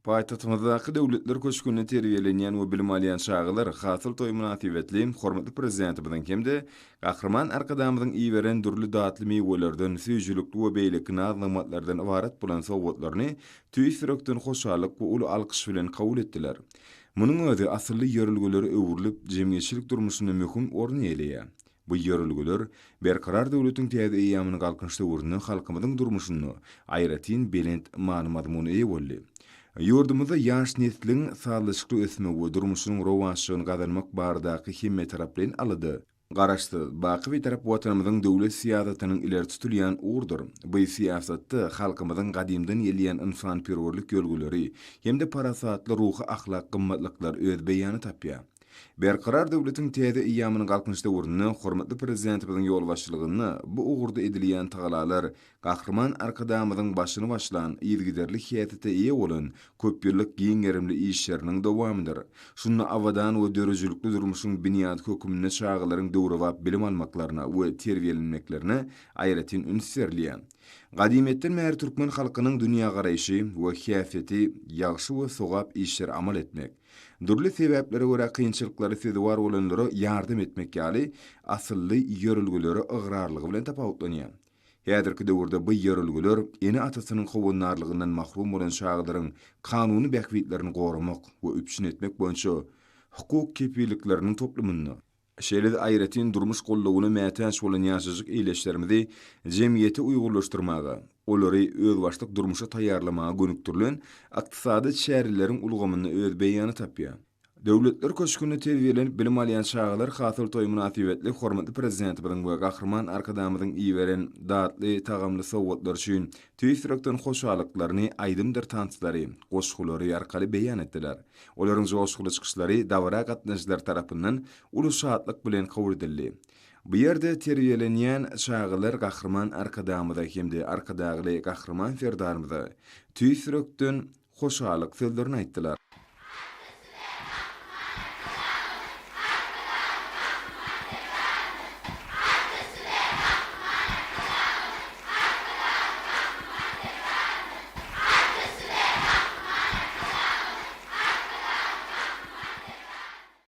Paýtagtymyzdaky Döwletler köşgünde terbiýelenýän we bilim alýan çagalar Hasyl toýy mynasybetli hormatly Prezidentimiziň hem-de Gahryman Arkadagymyzyň iberen dürli datly miwelerden, süýjülikli we beýleki naz-nygmatlardan ybarat bolan sowgatlaryny tüýs ýürekden hoşallyk we uly alkyş bilen kabul etdiler. Munuň özi asylly ýörelgelere öwrülip, jemgyýetçilik durmuşynda möhüm orun eýeleýär. Bu ýörelgeler Berkarar döwletiň täze eýýamynyň Galkynyş döwründe halkymyzyň durmuşynda aýratyn belent many-mazmuna eýe boldy. Ýurdumyzda ýaş nesliň sazlaşykly ösmegi we durmuşynyň rowaçlygyny gazanmak baradaky hemmetaraplaýyn alada Garaşsyz, baky Bitarap Watanymyzyň döwlet syýasatynyň ileri tutulýan ugrudyr. Bu syýasatda halkymyzyň gadymdan gelýän ynsanperwerlik ýörelgeleri hem-de parasatly ruhy-ahlak gymmatlyklary öz beýanyny tapýar. Berkarar döwletiň täze eýýamynyň Galkynyş döwründe hormatly Prezidentimiziň ýolbaşçylygynda bu ugurda edilýän tagalalar Gahryman Arkadagymyzyň başyny başlan, yzygiderli häsiýete eýe bolan köpýyllyk giň gerimli işleriniň dowamydyr. Şunda abadan we döredijilikli durmuşyň binýady hökmünde çagalaryň döwrebap bilim almaklaryna we terbiýelenmeklerine aýratyn üns berilýär. Gadymyýetden bäri türkmen halkynyň dünýägaraýşy we häsiýeti ýagşy we sogap işleri amal etmek, Dürli sebäplere görä kynçylyklara sezewar bolanlara ýardam etmek ýaly asylly ýörelgelere ygrarlygy bilen tapawutlanýar. Häzirki döwürde bu ýörelgeler ene-atasynyň howandarlygyndan mahrum bolan çagalaryň kanuny bähbitlerini goramak we üpjün etmek boýunça hukuk kepillikleriniň toplumynda, Şeýle-de aýratyn durmuş goldawyna mätäç bolan ýaşajyk ildeşlerimizi jemgyýete uýgunlaşdyrmaga, olary özbaşdak durmuşa taýýarlamaga gönükdirilen ykdysady çäreleriň ulgamynda öz beýanyny tapýar. Döwletler köşgünde terbiýelenip bilim alýan çagalar Hasyl toýy mynasybetli hormatly Prezidentimiziň we Gahryman Arkadagymyzyň iberen datly tagamly sowgatlary üçin tüýs ýürekden hoşallyklaryny aýdymdyr tanslary, goşgulary arkaly beýan etdiler. Olaryň joşguly çykyşlary dabara gatnaşyjylar tarapyndan uly şatlyk bilen kabul edildi. Bu ýerde terbiýelenýän çagalar Gahryman Arkadagymyza hem-de Arkadagly Gahryman Serdarymyza tüýs ýürekden hoşallyk sözlerini aýtdylar.